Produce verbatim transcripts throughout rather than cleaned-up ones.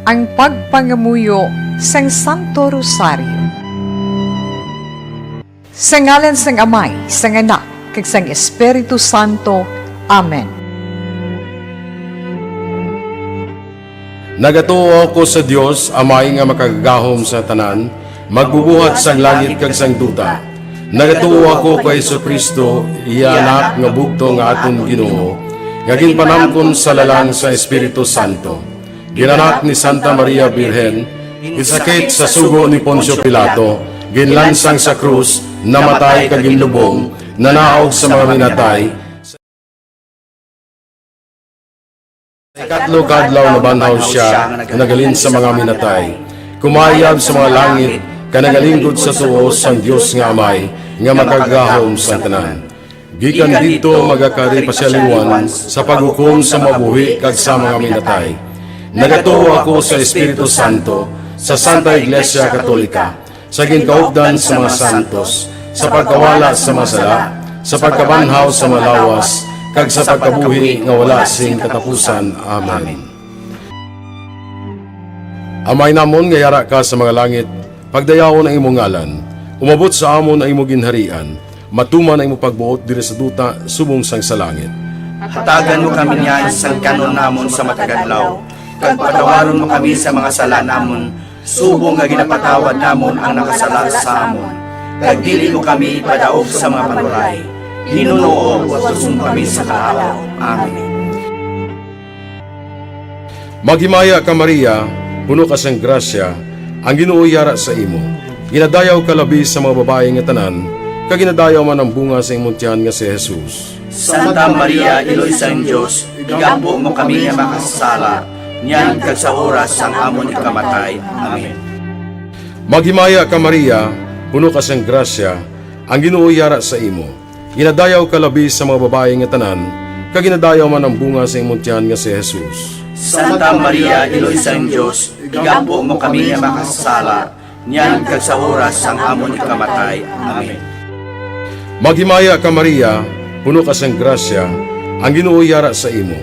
Ang pagpangamuyo sang Santo Rosario. Sa ngalan sang Amay, sang Anak, kag sang Espiritu Santo. Amen. Nagatuo ako sa Dios, Amay nga Makagagahom sa tanan, Magbubuhat sang langit kag sang duta. Nagatuo ako kay Jesu-Cristo, iya Anak nga bugtong nga aton Ginoo, nga ginpanamkon sa lalang sa Espiritu Santo. Ginanak ni Santa Maria Birhen, ginsakit sa sugo ni Poncio Pilato, ginlansang sa krus, namatay kag ginlubong, nanaog sa mga minatay, sa ikatlo ka adlaw nabanhaw sia nga naghalin sa mga minatay, kumayab sa mga langit, kag nagalinggod sa tuo sang Dios nga Amay nga Makagagahom sang tanan. Gikan didto magakari pa sia liwat sa paghukom sa mga buhi kag sa mga minatay. Nagatuo ako sa Espiritu Santo, sa Santa Iglesia Katolika, sa ginkaupdan sa mga santos, sa pagkawala sa mga sala, sa pagkabanhaw sa mga lawas, kag sa pagkabuhi nga wala sing katapusan. Amen. Amay namon nga yara ka sa mga langit, pagdayawon ang imong ngalan. Umabot sa amon ang imong ginharian. Matuman ang imong pagbuot diri sa duta subong sang sa langit. Hatagan mo kami niyan sang kan-on namon sa matag adlaw, kag patawaron mo kami sa mga sala namon, subong nga ginapatawad namon ang nakasala sa amon, kag dili mo kami ipadaog sa mga panuray. Ginoo, utuson mo kami sa kalapaw. Amen. Maghimaya ka, Maria, puno ka sang grasya, ang Ginoo yara sa imo. Ginadayaw ka labi sa mga babayi nga tanan, kag ginadayaw man ang bunga sa imong tiyan nga si Jesus. Santa Maria, Iloy sang Dios, igampo mo kami nga makasasala, niyan kag sa oras sang amon ikamatay. Amen. Maghimaya ka, Maria, puno ka sang grasya, ang Ginoo yara sa imo. Ginadayaw ka labi sa mga babayi nga tanan, kag ginadayaw man ang bunga sa imong tiyan nga si Jesus. Santa Maria, Iloy sang Dios, igampo mo kami nga makasasala, niyan kag sa oras sang amon ikamatay. Amen. Maghimaya ka, Maria, puno ka sang grasya, ang Ginoo yara sa imo.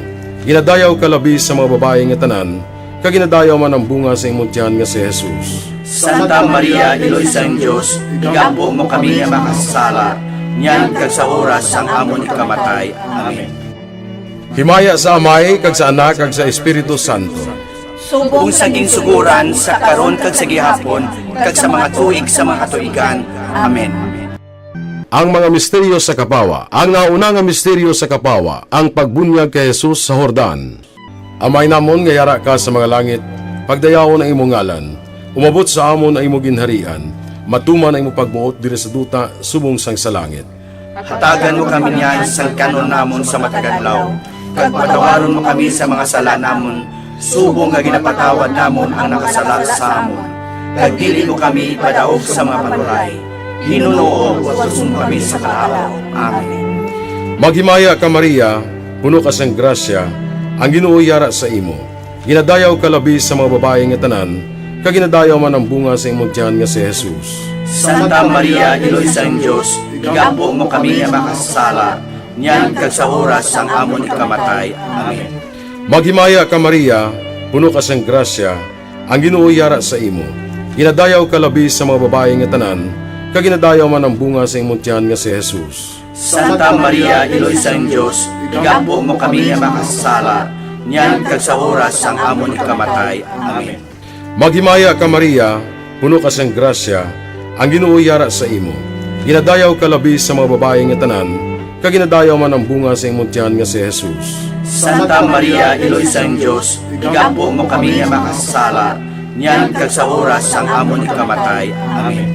Ginadayaw ka labi sa mga babayi nga tanan, kag ginadayaw man ang bunga sa imong tiyan nga si Jesus. Santa Maria, Iloy sang Dios, igampo mo kami nga makasasala, niyan kag sa oras sang amon ikamatay. Amen. Himaya sa Amay, kag sa Anak, kag sa Espiritu Santo. Subong sa ginsuguran, sa karon, kag sa gihapon, kag sa mga tuig sa mga katuigan. Amen. Ang mga misteryo sa kapawa. Ang nauna nga misteryo sa kapawa, ang pagbunyag kay Jesus sa Jordan. Amay namon nga yara ka sa mga langit, pagdayawon ang imong ngalan. Umabot sa amon ang imong ginharian. Matuman ang imong pagbuot diri sa duta subong sang sa langit. Hatagan mo kami niyan sang kan-on namon sa matag adlaw, kag patawaron mo kami sa mga sala namon, subong nga ginapatawad namon ang nakasala sa amon. Kag dili mo kami ipadaog sa mga panuray. Ginoo, utuson mo kami sa kalapaw. Amen. Maghimaya ka, Maria, puno ka sang grasya, ang Ginoo yara sa imo. Ginadayaw ka labi sa mga babayi nga tanan, kag ginadayaw man ang bunga sa imong tiyan nga si Jesus. Santa Maria, Iloy sang Dios, igampo mo kami nga makasasala, niyan kag sa oras sang amon ikamatay. Amen. Maghimaya ka, Maria, puno ka sang grasya, ang Ginoo yara sa imo. Ginadayaw ka labi sa mga babayi nga tanan, kag ginadayaw man ang bunga sa imong tiyan nga si Jesus. Santa Maria, Iloy sang Dios, igampo mo kami nga makasasala, niyan kag sa oras sang amon ikamatay. Amen. Maghimaya ka, Maria, puno ka sang grasya, ang Ginoo yara sa imo. Ginadayaw ka labi sa mga babayi nga tanan, kag ginadayaw man ang bunga sa imong tiyan nga si Jesus. Santa Maria, Iloy sang Dios, igampo mo kami nga makasasala, niyan kag sa oras sang amon ikamatay. Amen.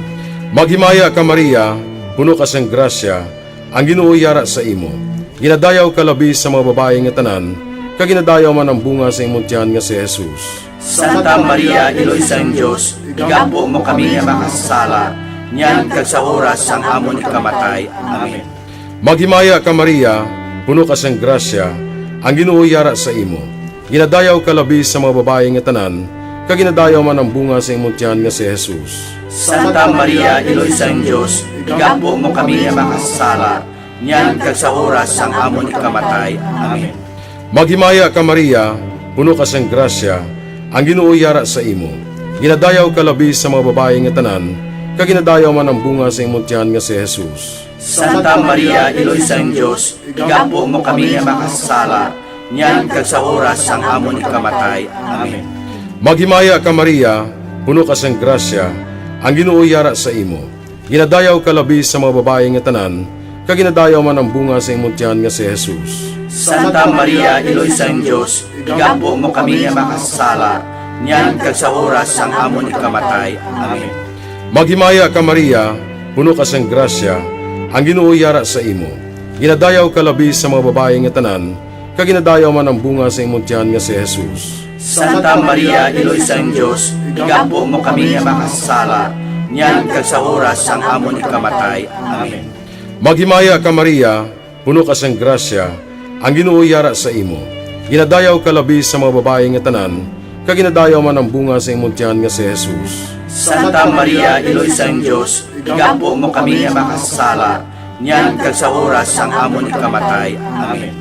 Maghimaya ka, Maria, puno ka sang grasya, ang Ginoo yara sa imo. Ginadayaw ka labi sa mga babayi nga tanan, kag ginadayaw man ang bunga sa imong tiyan nga si Jesus. Santa Maria, Iloy sang Dios, igampo mo kami nga makasasala, niyan kag sa oras sang amon ikamatay. Amen. Maghimaya ka, Maria, puno ka sang grasya, ang Ginoo yara sa imo. Ginadayaw ka labi sa mga babayi nga tanan, kag ginadayaw man ang bunga sa imong tiyan nga si Jesus. Santa Maria, Iloy sang Dios, igampo mo kami nga makasasala, niyan kag sa oras sang amon ikamatay. Amen. Maghimaya ka, Maria, puno ka sang grasya, Ang Ginoo yara sa imo. Ginadayaw ka labi sa mga babayi nga tanan, kag ginadayaw man ang bunga sa imong tiyan nga si Jesus. Santa Maria, Iloy sang Dios, igampo mo kami nga makasasala, niyan kag sa oras sang amon ikamatay. Amen. Maghimaya ka, Maria, puno ka sang grasya, ang Ginoo yara sa imo. Ginadayaw ka labi sa mga babayi nga tanan, kag ginadayaw man ang bunga sa imong tiyan nga si Jesus. Santa Maria, Iloy sang Dios, igampo mo kami nga makasasala, niyan kag sa oras sang amon ikamatay. Amen. Maghimaya ka, Maria, puno ka sang grasya, ang Ginoo yara sa imo. Ginadayaw ka labi sa mga babayi nga tanan, kag ginadayaw man ang bunga sa imong tiyan nga si Jesus. Santa Maria, Iloy sang Dios, igampo mo kami nga makasasala, niyan kag sa oras sang amon ikamatay. Amen. Maghimaya ka, Maria, puno ka sang grasya, ang Ginoo yara sa imo. Ginadayaw ka labi sa mga babayi nga tanan, kag ginadayaw man ang bunga sa imong tiyan nga si Jesus. Santa Maria, Iloy sang Dios, igampo mo kami nga makasasala, niyan kag sa oras sang amon ikamatay. Amen.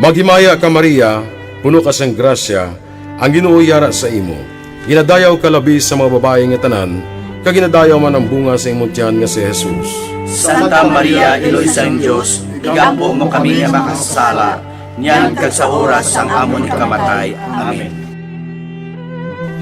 Maghimaya ka, Maria, puno ka sang grasya, ang Ginoo yara sa imo. Ginadayaw ka labi sa mga babayi nga tanan, kag ginadayaw man ang bunga sa imong tiyan nga si Jesus. Santa Maria, Iloy sang Dios, igampo mo kami nga makasasala, niyan kag sa oras sang amon ikamatay. Amen.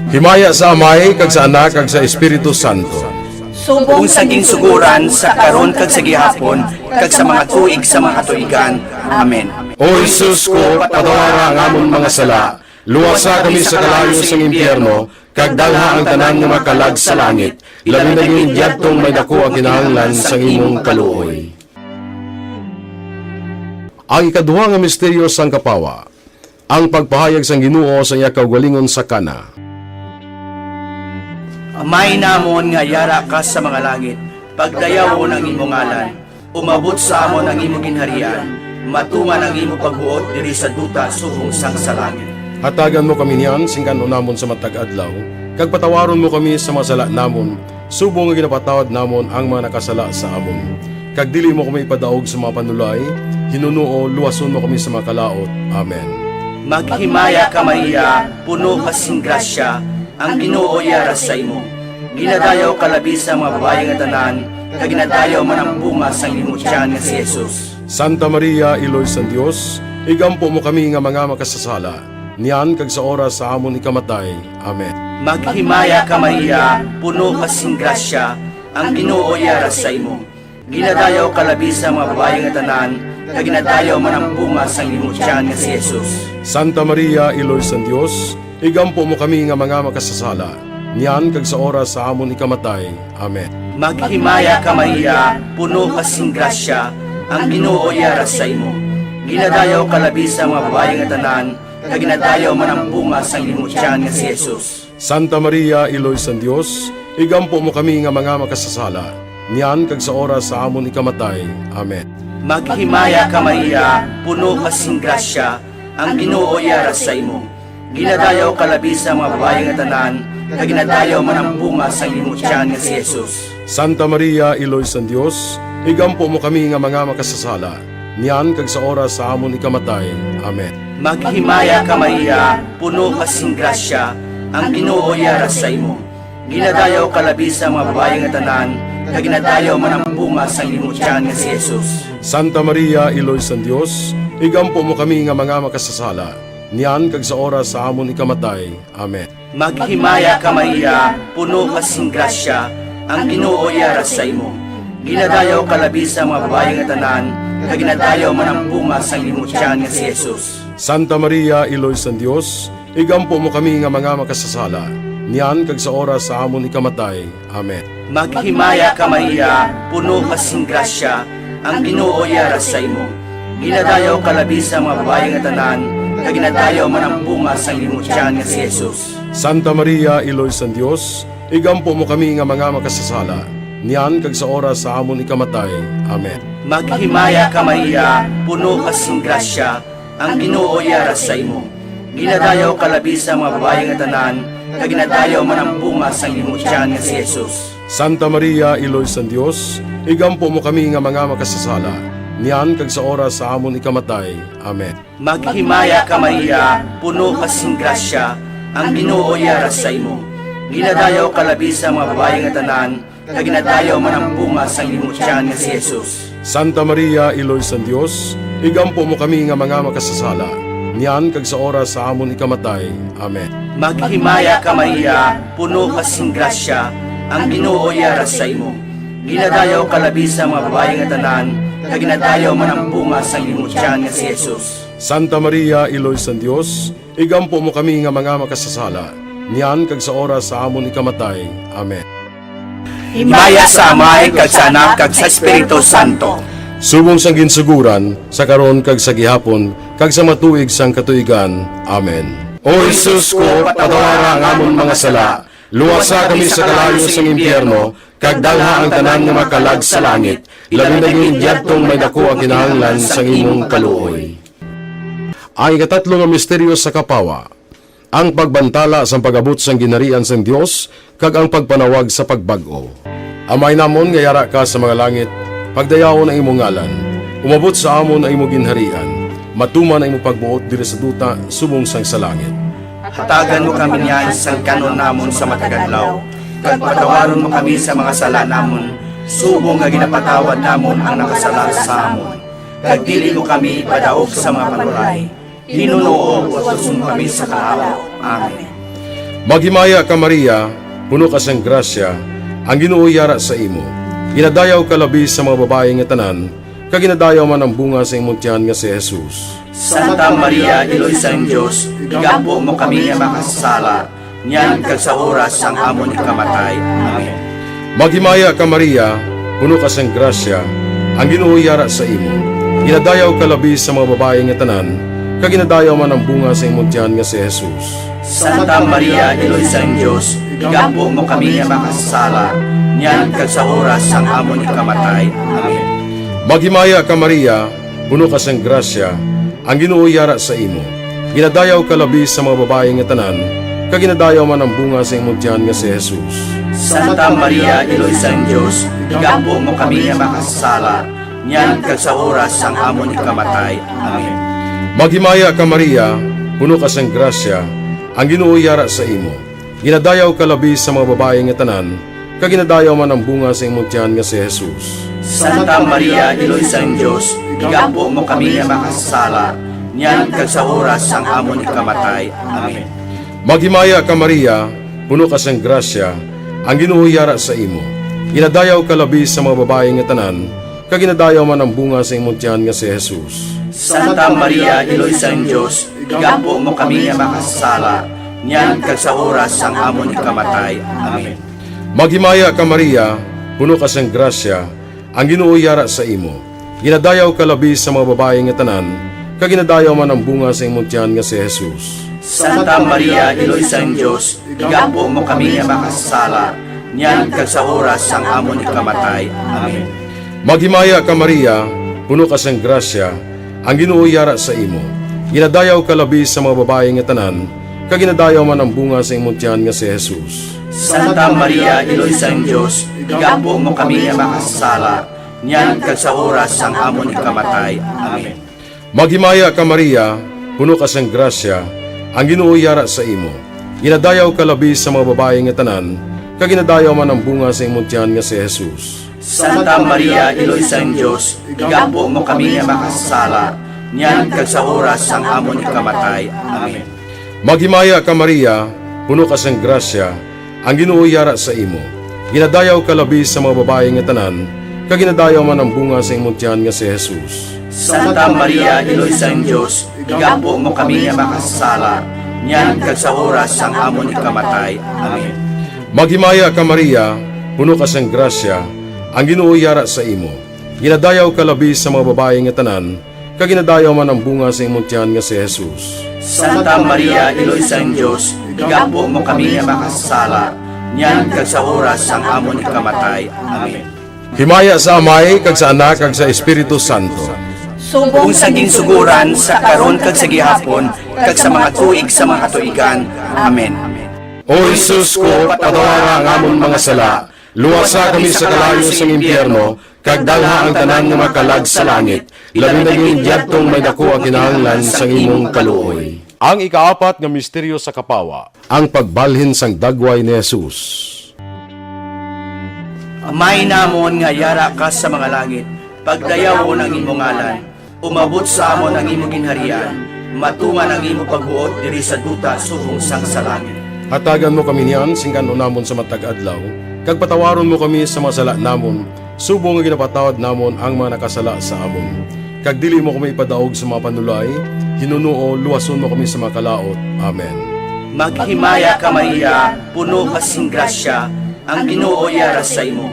Himaya sa Amay, kag sa Anak, kag sa Espiritu Santo. Subong sa ginsugoran, sa karon, kag sa gihapon, kag sa mga tuig sa mga katuigan. Amen. O Jesus ko, patawara ang amon mga sala, luwasa kami sa kalayo sang impyerno, kag dalha ang tanan nga mga kalag sa langit, labi na gid yadtong may daku ang kinahanglan sang imong kaluoy. Ang ikaduha nga misteryo sang kapawa, ang pagpahayag sang Ginoo sa iya kaugalingon sa Cana. Amay namon nga yara ka sa mga langit, pagdayawon ang imo ngalan. Umabot sa amon ang imo ginharian, matuman ang imo pagbuot diri sa duta subong sang sa langit. Hatagan mo kami niyan sing kan-on namon sa matag adlaw, kag patawaron mo kami sa mga sala namon, subong nga ginapatawad namon ang mga nakasala sa amon. Kag dili mo kami ipadaog sa mga panulay, hinunoo luwason mo kami sa mga kalaut. Amen. Maghimaya ka, Maria, puno ka sing grasya, ang Ginoo yara sa imo. Ginadayaw ka labi sa mga babayi nga tanan, kag ginadayaw man ang bunga sang imo tiyan nga si Jesus. Santa Maria, Iloy sang Dios, igampo mo kami nga mga makasasala, niyan kag sa oras sa amon ikamatay. Amen. Maghimaya ka, Maria, puno ka sing grasya, ang Ginoo yara sa imo. Ginadayaw ka labi sa mga babayi nga tanan, kag ginadayaw man ang bunga sang imo tiyan nga si Jesus. Santa Maria, Iloy sang Dios, igampo mo kami nga mga makasasala, niyan kag sa oras sa amon ikamatay. Amen. Maghimaya ka, Maria, puno ka sing grasya, ang Ginoo yara sa imo. Ginadayaw ka labi sa mga babayi nga tanan, kag ginadayaw man ang bunga sang imo tiyan nga si Jesus. Santa Maria, Iloy sang Dios, igampo mo kami nga mga makasasala, niyan kag sa oras sa amon ikamatay. Amen. Maghimaya ka, Maria, puno ka sing grasya, ang Ginoo yara sa imo. Ginadayaw ka labi sa mga babayi nga tanan, kag ginadayaw man ang bunga sang imo tiyan nga si Jesus. Santa Maria, Iloy sang Dios, igampo mo kami nga mga makasasala, niyan kag sa oras sa amon ikamatay. Amen. Maghimaya ka, Maria, puno ka sing grasya, ang Ginoo yara sa imo. Ginadayaw ka labi sa mga babayi nga tanan, kag ginadayaw man ang bunga sang imo tiyan nga si Jesus. Santa Maria, Iloy sang Dios, igampo mo kami nga mga makasasala, niyan kag sa oras sa amon ikamatay. Amen. Maghimaya ka, Maria, puno ka sing grasya, ang Ginoo yara sa imo. Ginadayaw ka labi sa mga babayi nga tanan, kag ginadayaw man ang bunga sang imo tiyan nga si Jesus. Santa Maria, Iloy sang Dios, igampo mo kami nga mga makasasala, niyan kag sa oras sa amon ikamatay. Amen. Maghimaya ka, Maria, puno ka sing grasya, ang Ginoo yara sa imo. Ginadayaw ka labi sa mga babayi nga tanan, kag ginadayaw man ang bunga sang imo tiyan nga si Jesus. Santa Maria, Iloy sang Dios, igampo mo kami nga mga makasasala, niyan kag sa oras sa amon ikamatay. Amen. Maghimaya ka, Maria, puno ka sing grasya, ang Ginoo yara sa imo. Ginadayaw ka labi sa mga babayi nga tanan, kag ginadayaw man ang bunga sang imo tiyan nga si Jesus. Santa Maria, Iloy sang Dios, igampo mo kami nga mga makasasala, niyan kag sa oras sa amon ikamatay. Amen. Maghimaya ka, Maria, puno ka sing grasya, Ang Ginoo yara sa imo. Ginadayaw ka labi sa mga babayi nga tanan, kag ginadayaw man ang bunga sang imong tiyan nga si Jesus. Santa Maria, Iloy sang Dios, igampo mo kami nga mga makasasala, niyan kag sa oras sa amon ikamatay. Amen. Maghimaya ka, Maria, puno ka sing grasya, ang Ginoo yara sa imo. Ginadayaw ka labi sa mga babayi nga tanan, kag ginadayaw man ang bunga sang imong tiyan nga si Jesus. Santa Maria, Iloy sang Dios, igampo mo kami nga mga makasasala, niyan kag sa oras sa amon ikamatay. Amen. Himaya sa Amay, kag sa Anak, kag sa Espiritu Santo. Subong sang ginsuguran, sa karon, kag sa gihapon, kag sa matuig sang katuigan. Amen. O Jesus ko, patawara ang amon mga sala, luwasa kami sa kalayo sang impyerno, kag dalha ang tanan nga makalag sa langit, labi na gid yadtong may daku ang kinahanglan sang imong kaluoy. Ang ikatatlo nga misteryo sa kapawa, ang pagbantala sang pag-abot sang ginharian sang Dios kag ang pagpanawag sa pagbag-o. Amay namon nga yara ka sa mga langit, pagdayawon ang imong ngalan. Umabot sa amon ang imong ginharian. Matuman ang imong pagbuot diri sa duta subong sang sa langit. Hatagan mo kami niyan sang kan-on namon sa matag adlaw, kag patawaron mo kami sa mga sala namon, subong nga ginapatawad namon ang nakasala sa amon. Kag dili mo kami ipadaog sa mga panulay, Ginoo, utuson mo kami sa kalayo. Amen. Maghimaya ka, Maria, puno ka sang grasya, ang Ginoo yara sa imo. Ginadayaw ka labi sa mga babayi nga tanan, kag ginadayaw man ang bunga sa imong tiyan nga si Jesus. Santa Maria, Iloy sang Dios, igampo mo kami nga makasasala, niyan kag sa oras sang amon ikamatay. Amen. Maghimaya ka, Maria, puno ka sang grasya, ang Ginoo yara sa imo. Ginadayaw ka labi sa mga babayi nga tanan, kag ginadayaw man ang bunga sa imong tiyan nga si Jesus. Santa Maria, Iloy sang Dios, igampo mo kami nga makasasala, niyan kag sa oras sang amon ikamatay. Amen. Maghimaya ka, Maria, puno ka sang grasya, ang Ginoo yara sa imo. Ginadayaw ka labi sa mga babayi nga tanan, kag ginadayaw man ang bunga sa imong tiyan nga si Jesus. Santa Maria, Iloy sang Dios, igampo mo kami nga makasasala, niyan kag sa oras sang amon ikamatay. Amen. Maghimaya ka, Maria, puno ka sang grasya, ang Ginoo yara sa imo. Ginadayaw ka labi sa mga babayi nga tanan, kag ginadayaw man ang bunga sa imong tiyan nga si Jesus. Santa Maria, Iloy sang Dios, igampo mo kami nga makasasala, niyan kag sa oras sang amon ikamatay. Amen. Maghimaya ka, Maria, puno ka sang grasya, ang Ginoo yara sa imo. Ginadayaw ka labi sa mga babayi nga tanan, kag ginadayaw man ang bunga sa imong tiyan nga si Jesus. Santa Maria, Iloy sang Dios, igampo mo kami nga makasasala, niyan kag sa oras sang amon ikamatay. Amen. Maghimaya ka, Maria, puno ka sang grasya, ang Ginoo yara sa imo. Ginadayaw ka labi sa mga babayi nga tanan, kag ginadayaw man ang bunga sa imong tiyan nga si Jesus. Santa Maria, Iloy sang Dios, igampo mo kami nga makasasala, niyan kag sa oras sang amon ikamatay. Amen. Maghimaya ka, Maria, puno ka sang grasya, ang Ginoo yara sa imo. Ginadayaw ka labi sa mga babayi nga tanan, kag ginadayaw man ang bunga sa imong tiyan nga si Jesus. Santa Maria, Iloy sang Dios, igampo mo kami nga makasasala, niyan kag sa oras sang amon ikamatay. Amen. Maghimaya ka, Maria, puno ka sang grasya, ang Ginoo yara sa imo. Ginadayaw ka labi sa mga babayi nga tanan, kag ginadayaw man ang bunga sa imong tiyan nga si Jesus. Santa Maria, Iloy sang Dios, igampo mo kami nga makasasala, niyan kag sa oras sang amon ikamatay. Amen. Maghimaya ka, Maria, puno ka sang grasya, ang Ginoo yara sa imo. Ginadayaw ka labi sa mga babayi nga tanan, kag ginadayaw man ang bunga sa imong tiyan nga si Jesus. Santa Maria, Iloy sang Dios, igampo mo kami nga makasasala, niyan kag sa oras sang amon ikamatay. Amen. Maghimaya ka, Maria, puno ka sang grasya, ang Ginoo yara sa imo. Ginadayaw ka labi sa mga babayi nga tanan, kag ginadayaw man ang bunga sa imong tiyan nga si Jesus. Santa Maria, Iloy sang Dios, igampo mo kami nga makasasala, niyan kag sa oras sang amon ikamatay. Amen. Himaya sa Amay, kag sa Anak, kag sa Espiritu Santo. Subong sa ginsuguran, sa karon kag sa gihapon, kag sa mga tuig sa mga katuigan. Amen. O Jesus ko, patawara ang amon mga sala, luwasa kami sa kalayo sang impyerno, kag dalha ang tanan nga makalag sa langit, labi na gid yadtong may daku ang kinahanglan sang imong kaluoy. Ang ikaapat nga misteryo sa kapawa, ang pagbalhin sang dagway ni Jesus. Amay namon nga yara ka sa mga langit, pagdayawon ang imo ngalan, umabot sa amon ang imo ginharian, matuman ang imo pagbuot diri sa duta subong sang sa langit. Hatagan mo kami niyan sing kan-on namon sa matag adlaw, kag patawaron mo kami sa mga sala namon, subong nga ginapatawad namon ang mga nakasala sa amon. Kag dili mo kami ipadaog sa mga panulay, hinunoo, luwason mo kami sa mga kalaut. Amen. Maghimaya ka, Maria, puno ka sing grasya, ang Ginoo yara sa imo.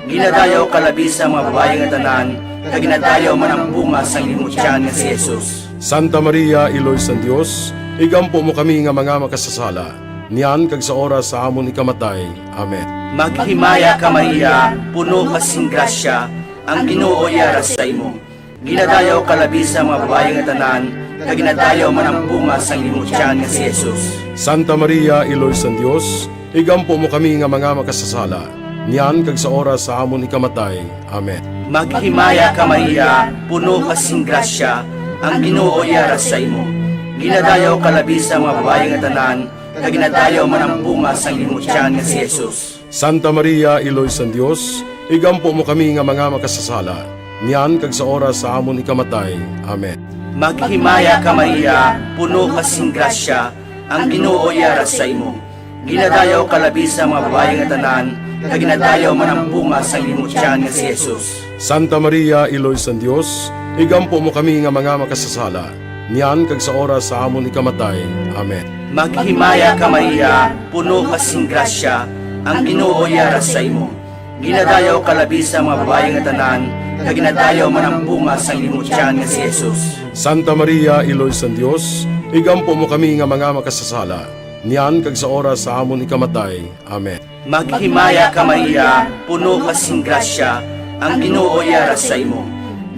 Ginadayaw ka labi sa mga babayi nga tanan, kag ginadayaw man ang bunga sang imo tiyan nga si Jesus. Santa Maria, Iloy sang Dios, igampo mo kami nga mga makasasala, niyan kag sa oras sa amon ikamatay. Amen. Maghimaya ka, Maria, puno ka sing grasya, ang Ginoo yara sa imo. Ginadayaw ka labi sa mga babayi nga tanan, kag ginadayaw man ang bunga sang imo tiyan nga si Jesus. Santa Maria, Iloy sang Dios, igampo mo kami nga mga makasasala, niyan kag sa oras sa amon ikamatay. Amen. Maghimaya ka, Maria, puno ka sing grasya, ang Ginoo yara sa imo. Ginadayaw ka labi sa mga babayi nga tanan, kag ginadayaw man ang bunga sang imo tiyan nga si Jesus. Santa Maria, Iloy sang Dios, igampo mo kami nga mga makasasala, niyan kag sa oras sa amon ikamatay. Amen. Maghimaya ka, Maria, puno ka sing grasya, ang Ginoo yara sa imo. Ginadayaw ka labi sa mga babayi nga tanan, kag ginadayaw man ang bunga sang imo tiyan nga si Jesus. Santa Maria, Iloy sang Dios, igampo mo kami nga mga makasasala, niyan kag sa oras sa amon ikamatay. Amen. Maghimaya ka, Maria, puno ka sing grasya, ang Ginoo yara sa imo. Ginadayaw ka labi sa mga babayi nga tanan, kag ginadayaw man ang bunga sang imo tiyan nga si Jesus. Santa Maria, Iloy sang Dios, igampo mo kami nga mga makasasala, niyan kag sa oras sa amon ikamatay. Amen. Maghimaya ka, Maria, puno ka sing grasya, ang Ginoo yara sa imo.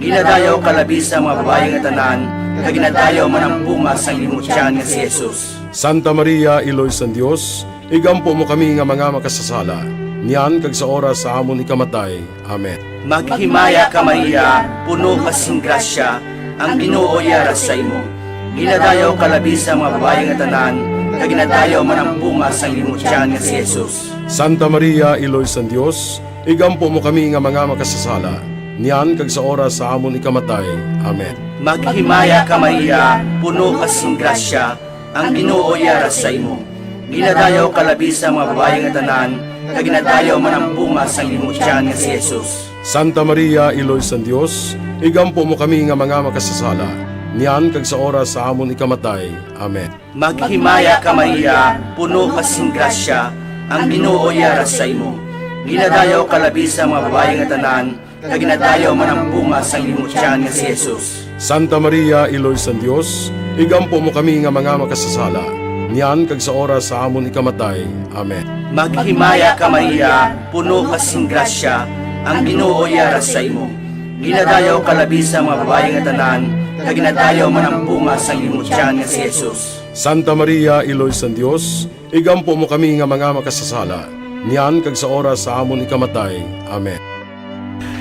Ginadayaw ka labi sa mga babayi nga tanan, kag ginadayaw man ang bunga sang imo tiyan nga si Jesus. Santa Maria, Iloy sang Dios, igampo mo kami nga mga makasasala, niyan kag sa oras sa amon ikamatay. Amen. Maghimaya ka, Maria, puno ka sing grasya, ang Ginoo yara sa imo. Ginadayaw ka labi sa mga babayi nga tanan, kag ginadayaw man ang bunga sang imo tiyan nga si Jesus. Santa Maria, Iloy sang Dios, igampo mo kami nga mga makasasala, niyan kag sa oras sa amon ikamatay. Amen. Maghimaya ka, Maria, puno ka sing grasya, ang Ginoo yara sa imo. Ginadayaw ka labi sa mga babayi nga tanan, kag ginadayaw man ang bunga sang imo tiyan nga si Jesus. Santa Maria, Iloy sang Dios, igampo mo kami nga mga makasasala, niyan kag sa oras sa amon ikamatay. Amen. Maghimaya ka, Maria, puno ka sing grasya, ang Ginoo yara sa imo. Ginadayaw ka labi sa mga babayi nga tanan, kag ginadayaw man ang bunga sang imo tiyan nga si Jesus. Santa Maria, Iloy sang Dios, igampo mo kami nga mga makasasala, niyan kag sa oras sa amon ikamatay. Amen. Maghimaya ka, Maria, puno ka sing grasya, ang Ginoo yara sa imo. Ginadayaw ka labi sa mga babayi nga tanan, kag ginadayaw man ang bunga sang imo tiyan nga si Jesus. Santa Maria, Iloy sang Dios, igampo mo kami nga mga makasasala, niyan kag sa oras sa amon ikamatay. Amen.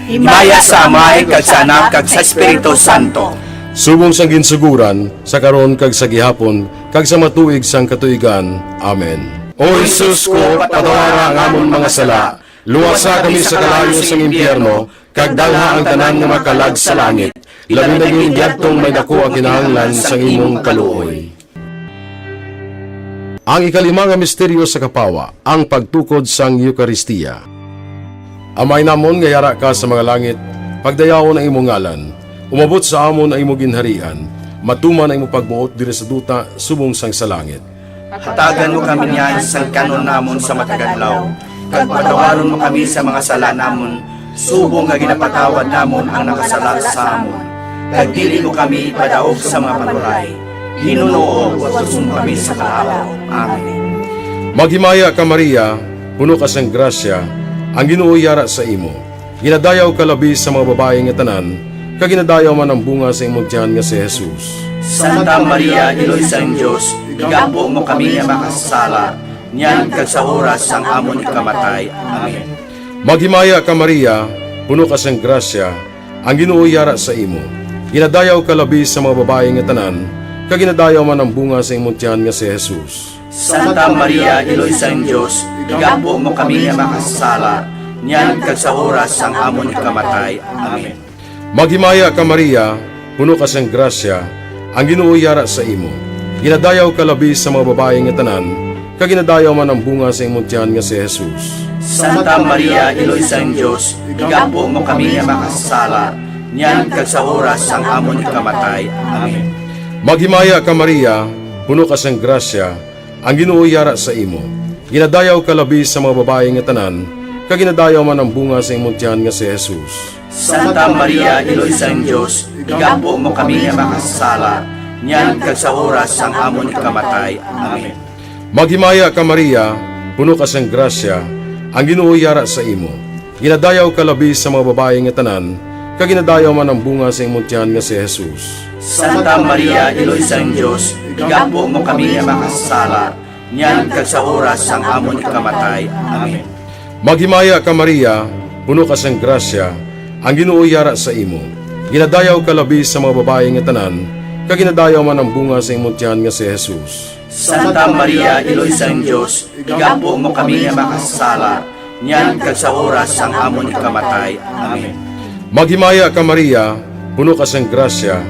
Himaya sa Amay, kag sa Anak, kag sa Espiritu Santo. Subong sang ginsuguran, sa karon, kag sa gihapon, kag sa matuig sang katuigan. Amen. O Jesus ko, patawara ang amon mga sala, luwasa kami sa kalayo sang impyerno, kag dalha ang tanan nga makalag sa langit, labi na gid yadtong may daku ang kinahanglan sang imong kaluoy. Ang ikalima nga misteryo sa kapawa, ang pagtukod sang Eukaristia. Amay namon nga yara ka sa mga langit, pagdayawon ang imo ngalan, umabot sa amon ang imo ginharian, matuman ang imo pagbuot diri sa duta subong sang sa langit. Hatagan mo kami niyan sang kan-on namon sa matag adlaw, kag patawaron mo kami sa mga sala namon, subong nga ginapatawad namon ang nakasala sa amon. Kag dili mo kami ipadaog sa mga panulay, hinunoo, luwason mo kami sa kalaut. Amen. Maghimaya ka, Maria, puno ka sang grasya, ang Ginoo yara sa imo. Ginadayaw ka labi sa mga babayi nga tanan, kag ginadayaw man ang bunga sa imong tiyan nga si Jesus. Santa Maria, Iloy sang Dios, igampo mo kami nga makasasala, niyan kag sa oras sang amon ikamatay. Amen. Maghimaya ka, Maria, puno ka sang grasya, ang Ginoo yara sa imo. Ginadayaw ka labi sa mga babayi nga tanan, kag ginadayaw man ang bunga sa imong tiyan nga si Jesus. Santa Maria, Iloy sang Dios, igampo mo kami nga makasasala, niyan kag sa oras sang amon ikamatay. Amen. Maghimaya ka, Maria, puno ka sang grasya, ang Ginoo yara sa imo. Ginadayaw ka labi sa mga babayi nga tanan, kag ginadayaw man ang bunga sa imong tiyan nga si Jesus. Santa Maria, Iloy sang Dios, igampo mo kami nga makasasala, niyan kag sa oras sang amon ikamatay. Amen. Maghimaya ka, Maria, puno ka sang grasya, ang Ginoo yara sa imo. Ginadayaw ka labi sa mga babayi nga tanan, kag ginadayaw man ang bunga sa imong tiyan nga si Jesus. Santa Maria, Iloy sang Dios, igampo mo kami nga makasasala, niyan kag sa oras sang amon ikamatay. Amen. Maghimaya ka, Maria, puno ka sang grasya, ang Ginoo yara sa imo. Ginadayaw ka labi sa mga babayi nga tanan, kag ginadayaw man ang bunga sa imong tiyan nga si Jesus. Santa Maria, Iloy sang Dios, igampo mo kami nga makasasala, niyan kag sa oras sang amon ikamatay. Amen. Maghimaya ka, Maria, puno ka sang grasya, ang Ginoo yara sa imo. Ginadayaw ka labi sa mga babayi nga tanan, kag ginadayaw man ang bunga sa imong tiyan nga si Jesus. Santa Maria, Iloy sang Dios, igampo mo kami nga makasasala, niyan kag sa oras sang amon ikamatay. Amen. Maghimaya ka, Maria, puno ka sang grasya,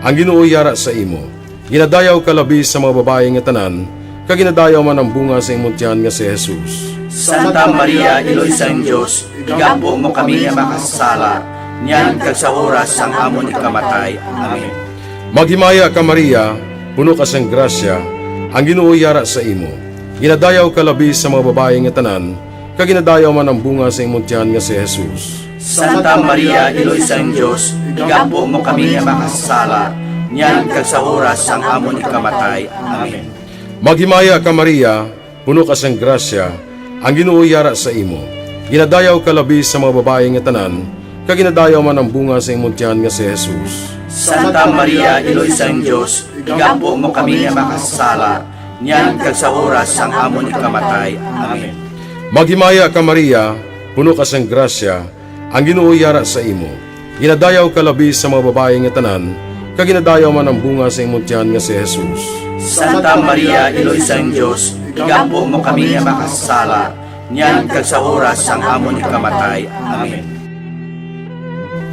ang Ginoo yara sa imo. Ginadayaw ka labi sa mga babayi nga tanan, kag ginadayaw man ang bunga sa imong tiyan nga si Jesus. Santa Maria, Iloy sang Dios, igampo mo kami nga makasasala, niyan kag sa oras sang amon ikamatay. Amen. Maghimaya ka, Maria, puno ka sang grasya, ang Ginoo yara sa imo. Ginadayaw ka labi sa mga babayi nga tanan, kag ginadayaw man ang bunga sa imong tiyan nga si Jesus. Santa Maria, Iloy sang Dios, igampo mo kami nga makasasala, niyan kag sa oras sang amon ikamatay. Amen. Maghimaya ka, Maria, puno ka sang grasya, ang Ginoo yara sa imo. Ginadayaw ka labi sa mga babayi nga tanan, kag ginadayaw man ang bunga sa imong tiyan nga si Jesus. Santa Maria, Iloy sang Dios, igampo mo kami nga makasasala, niyan kag sa oras sang amon ikamatay. Amen. Maghimaya ka, Maria, puno ka sang grasya, ang Ginoo yara sa imo. Ginadayaw ka labi sa mga babayi nga tanan, kag ginadayaw man ang bunga sa imong tiyan nga si Jesus. Santa Maria, Iloy sang Dios, igampo mo kami nga makasasala, niyan kag sa oras sang amon ikamatay. Amen.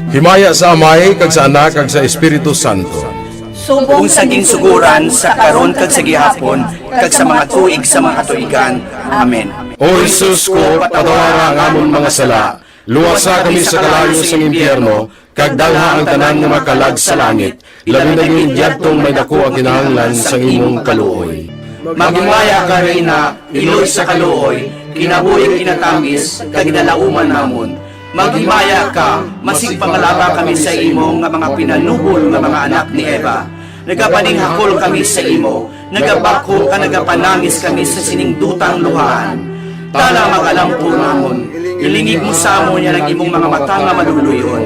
Himaya sa Amay, kag sa Anak, kag sa Espiritu Santo. Subong sa ginsuguran, sa karon, kag sa gihapon, kag sa mga tuig sa mga katuigan. Amen. O Jesus ko, patawara ang amon mga sala, luwasa kami sa kalayo sang impyerno, kag dalha ang tanan nga mga kalag sa langit, labi na gid yadtong may daku ang kinahanglan sang imong kaluoy. Maghimaya ka, Reyna, iloy sa kaluoy, kinabuhi kinatamis, kag ginalauman namon. Maghimaya ka, masig pangalaba kami sa imo nga mga pinanubol nga mga anak ni Eva. Nagapaninghakol kami sa imo, nagabakhol kag nagapanangis kami sa sining dutang luhaan. Tana, mag-alampo namon, ilingig mo sa amon yan ang imong mga mata nga maluluy-on.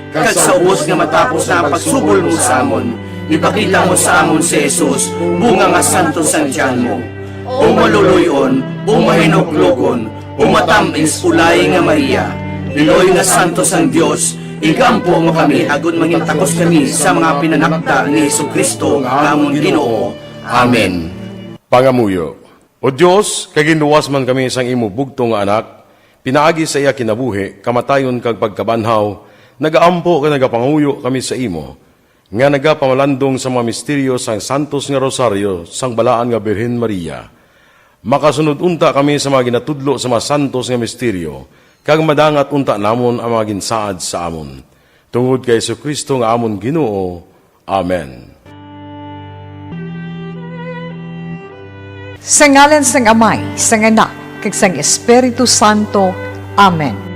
Kag sa ubos nga matapos na ang pagsubol mo sa amon, ipakita mo sa amon si Jesus, bunga nga santos sang tiyan mo. O maluluy-on, o mahinuklogon, o matam-is, ulay nga Maria, iloy nga santos sang Dios, igampo mo kami agod mangin takos kami sa mga pinanakda ni Jesu-Cristo nga amon Ginoo. Amen. Pangamuyo. O Dios, kay ginluwas man kami sang imo bugtong nga Anak, pinaagi sa iya kinabuhi, kamatayon, kag pagkabanhaw, nagaampo kag nagapangamuyo kami sa imo, nga nagapamalandong sa mga misteryo sang santos nga rosaryo sang balaan nga Birhen Maria. Makasunod unta kami sa mga ginatudlo sa mga santos nga misteryo, kag madangat unta namon ang mga ginsaad sa amon. Tungod kay Jesu-Cristo nga amon Ginoo. Amen. Sa ngalan sang Amay, sang Anak, kag sang Espiritu Santo. Amen.